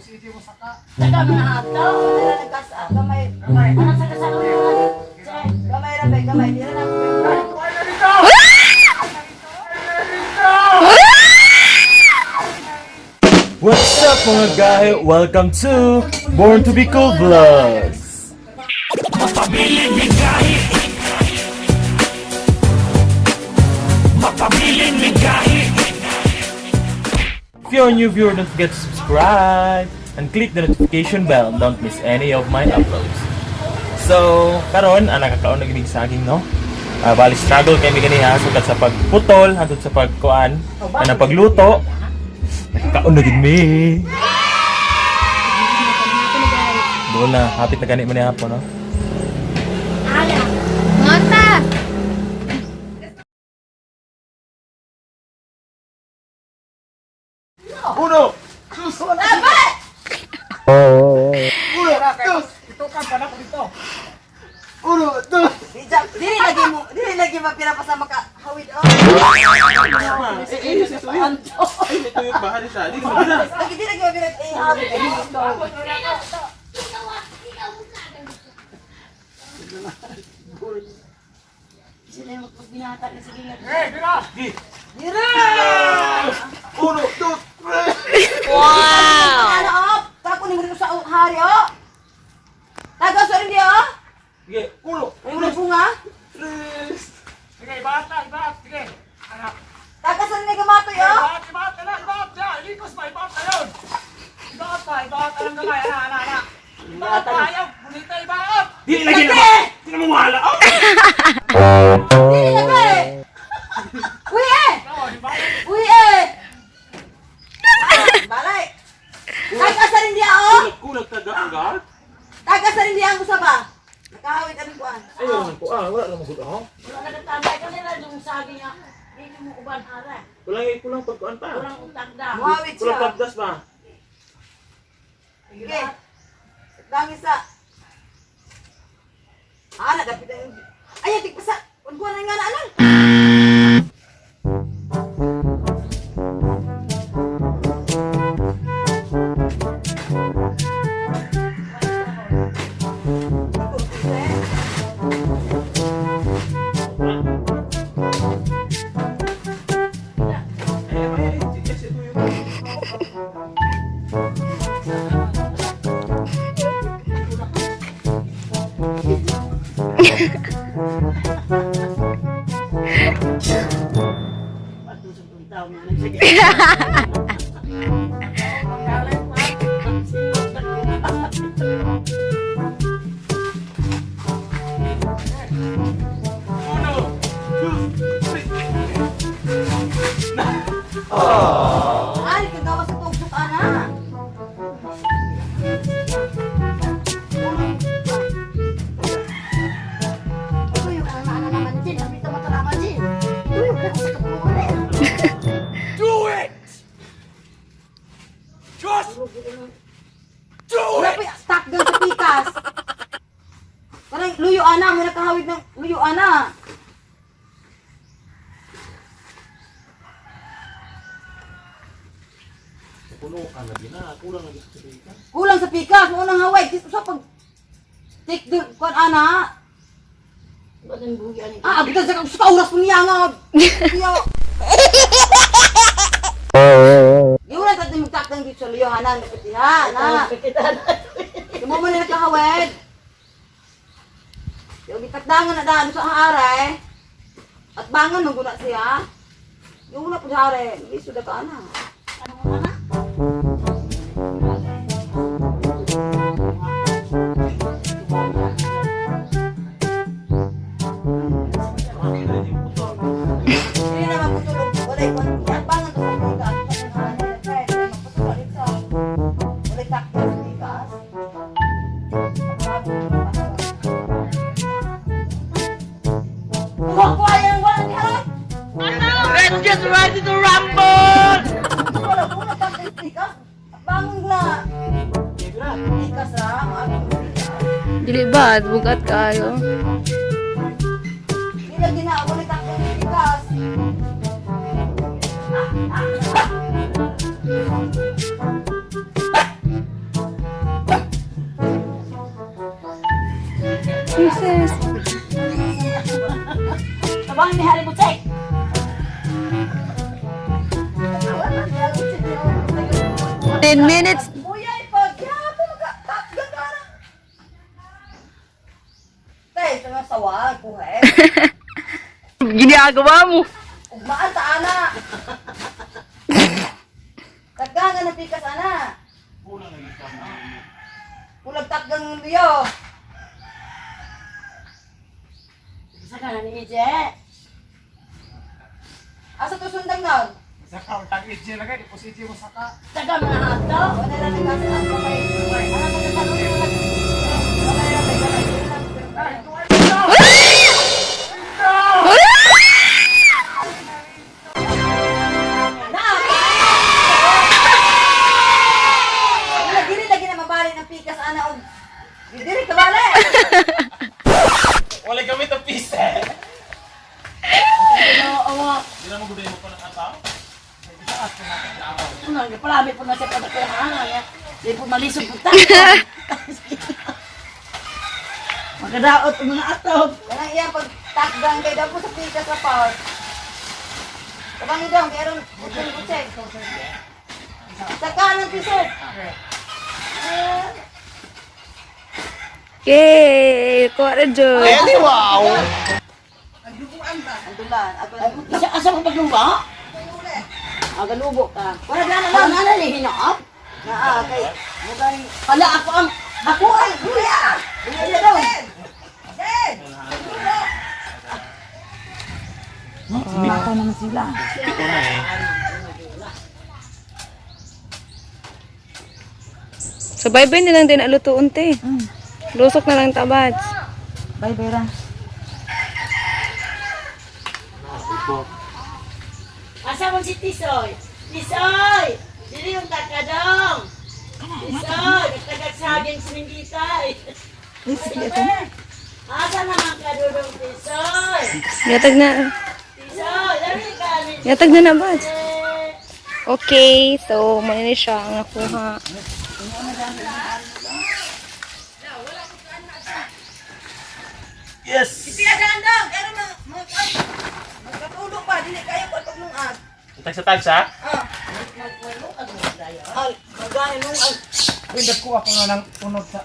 Saka mga ato, wala nagkasa, gamay. Ano sa kasama mo? Gamay rabay, gamay. Di rin ako. What's up mga guy? Welcome to Born to be Cool Vlogs. Mapabiling ligahi. Mapabiling ligahi. If you're a new viewer, don't forget to subscribe and click the notification bell. Don't miss any of my uploads. So, karon nakakaon na ginig sa akin, no? Bali struggle kay mi ganiha sugad sa pagputol hangtod sa pagkuan, na pagluto. Nakakaon na gid mi. Doon na, hapit na gani man ni hapon, no? Mata! Uno! Dapat! Uno! Dos! Dili lagi mapinapasama ka. Hawid, oh. Ito yung bahari siya. Di ba na? Lagi di lagi mapinapasama. Eh, hawid. Sila yung magbinata na sige nga. Dira! Uno! Dos! Ano, oh? Tako ni mo sa hari, oh. Tagaw sa rin di, oh. Sige! Uno! May ulang bunga. Sige, ibahat na, ibahat. Sige. Anak. Tagaw sa rin ni gamatoy, oh. Ibahat na, ibahat na. Ilikos pa, ibahat na yun. Ibahat pa, ibahat na lang gamay. Anak. Ibahat pa, ayaw. Bunita, ibahat. Di lagi na! Di na mawala! Dili na ba eh. Uy, eh. Uy, eh. Balay. Tagaw sa rin di, oh. Kulag taga ang guard? Tagaw sa rin di ang usaba. Nakahawid kami kuan. Ayaw naman po. Wala naman po ako. Wala na nagtambay ka nila yung saging nga. Hindi mo uban ara. Kulang pagkuan pa. Kulang utagda. Muhawid Kulang siya. pagdas ba? Sige. Gangis sa. Nagapit na yung... Ay, tigpasa. Kuan na nga na alam. Ay, kagawas sa tugsok, ana. Tuyok ang ano naman din, ang pita mata naman din. Tuyok na sa kapuan eh. Do it! Just do Wala it! pa yung stuck doon sa pikas. Parang luyo, ana. May nakahawid ng luyo, ana. Puno ka lagi na. Kulang lagi sa pika. Kulang sa pikas. Unang hawid. So, pag... Take doon, kuan, ana. Abitan sa gusto ka oras mo niya nga. Yung na tayo magtakdang dito sa liyo, hanan, napitihan, ha? Yung mo na nakahawid. Yung itakdangan na daan sa haray. At bangan nung guna siya. Yung una po sa haray, hindi sudah ka na. Ano mo na? Hindi naman putulog. Walay kwan. Yan bangan to sa pikas. Sa haray, magputulog dito. Walay takdang sa pikas. Kuha yan, wala ni harap. Let's get ready to rumble! Wala po na takdang sa pikas. Bangon na. Pikas ra. Dili ba? Bugat kayo. Hindi lagi na ako nagtakdang sa pikas. sis. Tabang ni Hari Butek. 10 minutes. Buyay pag yapo magtatgan ka na. Tay, sa sawa ko he. Ginagawa mo. Ugmaan ta ana. Taggangan na pikas ana. Kulag taggang liyo. Sa kanan ni Ije. Asa to sundang na? Saka, tag-idje na kayo, depositi mo saka. Taga mga ato. Wala na likas na ako kay. Ana ko sa tanong ko. Wala na diri lagi na mabali ng pikas ana og. Diri ka bale. Wala kami to piste. Hindi na mo gudayin mo pa ng ataw? Palami po na siya pa na. Di po malisod po ta. Magkadaot ang mga ato. Kanang iya pag takgang kay daw po sa pikas sa power. Kabang ni dong, kaya ron bukong ko check. Sa kanan t-shirt. Yay! Kuha na dyan. Andulan. Ako na. Asa mo pagluba? Agalubo ka. Wala na lang. Wala na hinaap. Naa kay mukay. Hala ako ay kuya. Kuya daw. Ito na eh. So, bye-bye nilang din alutuon, te. Lusok na lang tabads. Bye-bye ra. Asa mo si Tisoy? Tisoy! Dili yung takadong! Tisoy! Nagtagagsaging sininditay! Asa naman ka dudong Tisoy? Yatag na. Tisoy! Dali ka ni Yatag na na, bads. Okay, so, muna siya ang nakuha. Yes! Siya dandang, pero magkatulog pa dili kayo ko tuglungat. Tag sa tags ha? Ay, magani nung Pwede ko ako na ng punod sa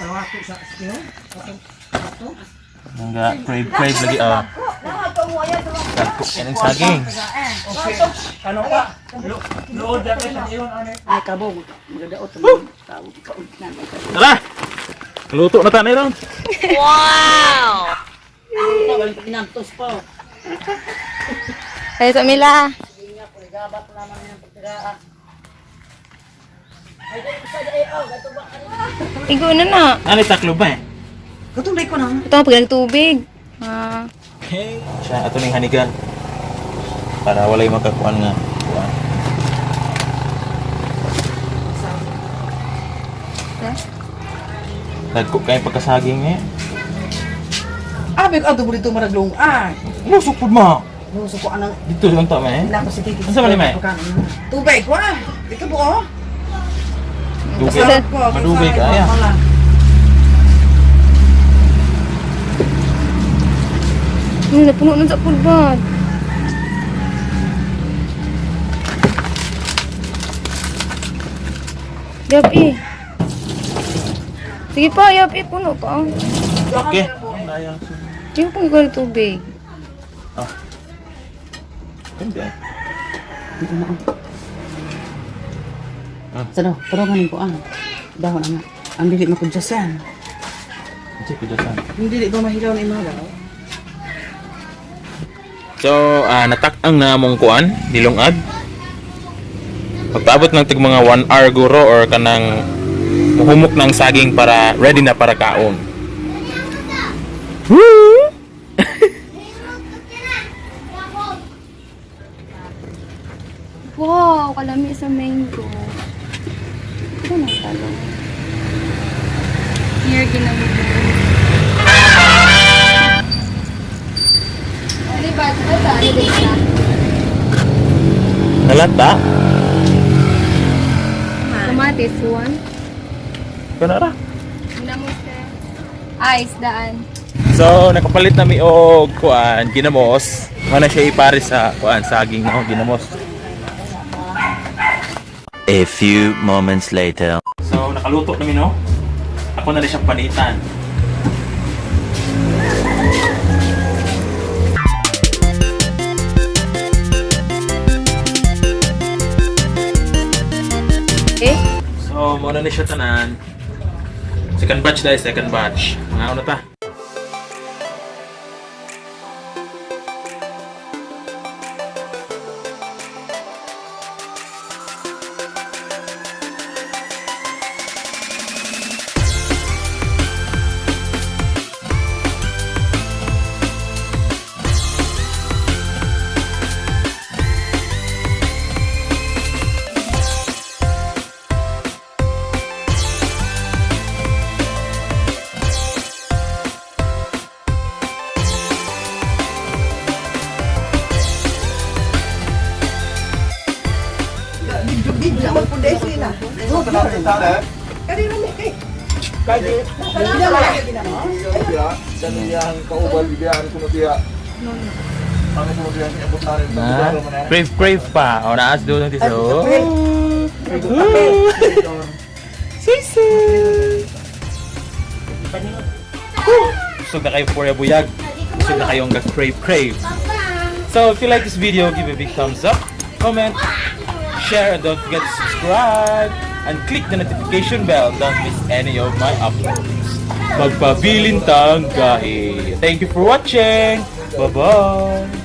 salwako sa skill. Nangga, crave lagi ah. lahat ko mo ayan sa mga Nagcook yan ang saging. Okay. Ano pa? Load na kayo sa iyon, ano? Ay, kabog. Magadaot ang tawag. Tara! Luto na tayo ron. Tawag pag inantos po. Ay, sa Mila. Gabat naman yung pagtagaan. Ay, dahil isa dahil, gato ba ka rin? Igo na na. Ano taklo ba eh? Katulay ko na. Ito ang paglag tubig. Ah. Okay. Siya, ato ning hanigan. Para walay magkakuan nga. Kuan. Nagcook kayo pagkasaging eh. Abig ato mo dito maraglong. Ay, Lusok po mo. gusto ko anang Dito lang to eh. ilang ko si Kiki. Ano sa malimay? Tubig ko ah. Dito buo. Dugay. Madugay ka ya. Napuno na sa pulbad. Yapi. Sige pa, yapi. Puno ka. Okay. Hindi mo pang ikaw tubig. Hindi. Sano, tulungan ko ang dahon ang ang dili makudyasan. Hindi ko dyan. Hindi dili ba mahilaw na imaga? So, natak-ang na mong kuan, dilungag. Pagpaabot ng tig mga 1 hour guro or kanang muhumok ng saging para ready na para kaon. Woo! Wow, kalami sa mango. Ito na talo. Here, ginagawa. Ano ba? Ano ba? Ano ba? Nalata? Kamatis, one. Kanara? Ginamos ka. Isdaan. So, nakapalit na mi og kuan, ginamos. Mana siya ipare sa kuan, saging no, ginamos. A few moments later. So, nakaluto na mi no. Ako na rin siyang panitan. Eh? So, muna na siya tanan. Second batch dahil, second batch. Mga ano ta? Na, crave pa. O, naas doon natin so. Busog na kayo for a buyag. Busog na kayong crave. So, if you like this video, give a big thumbs up, comment, share, and don't forget to subscribe. And click the notification bell. Don't miss any of my uploads. Magpabilin tang gahe. Thank you for watching. Bye-bye.